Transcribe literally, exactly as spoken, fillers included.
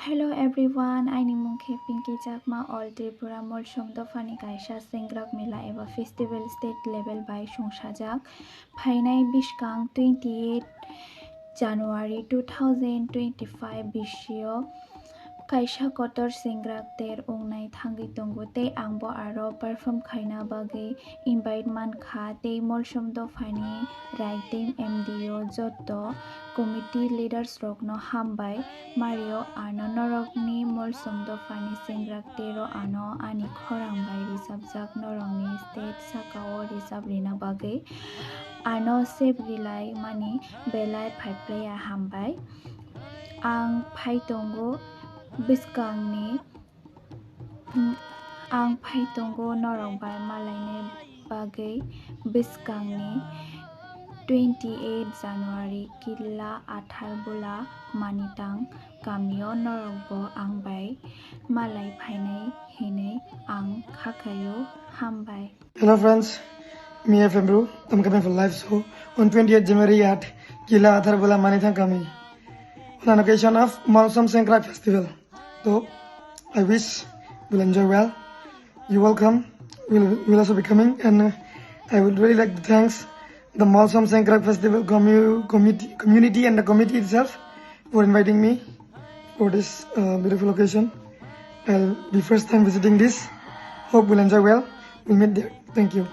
Hello everyone, aini mung khe Pinky Chakma, All Tripura Molsom Dophani kaisa Sengkrak Mela eba festival state level bai sungsajak. Phainai bwskang twenty eight January two thousand twenty five bisio kaisa kotor sengkrak ter wngnai thangwi tongo tei ang bo aro perform khaina bagwi invite mankha tei Molsom Dophani Rai Team M D O joto committee leaders rokno hambai. Mario ano norokni Molsom Dophani sengkrak tero ano ani khorang bai rijapjak norokni stage sakao rijap rina bagwi ano sep rilai mani belai phaiphaiya hambai. Ang phai tongo bwskangni Ang phai tongo norok bai malaina bagwi bwskangni twenty eight January Killa Atharbula Manitang kamio norok bo ang bai malai phainai hinwi ang kha khaio. Hambai. Hello friends, me F M Bru. I'm coming for live show on twenty eight January at Killa Atharbula Manitang Kami on an occasion of Molsom Sengkrak Festival. So, I wish you'll enjoy well. You welcome. We'll, we'll also be coming, and uh, I would really like to thanks the Molsom Sengkrak Festival commu- committee, community and the committee itself for inviting me for this uh, beautiful occasion. I'll be first time visiting this. Hope we'll enjoy well. We'll meet there. Thank you.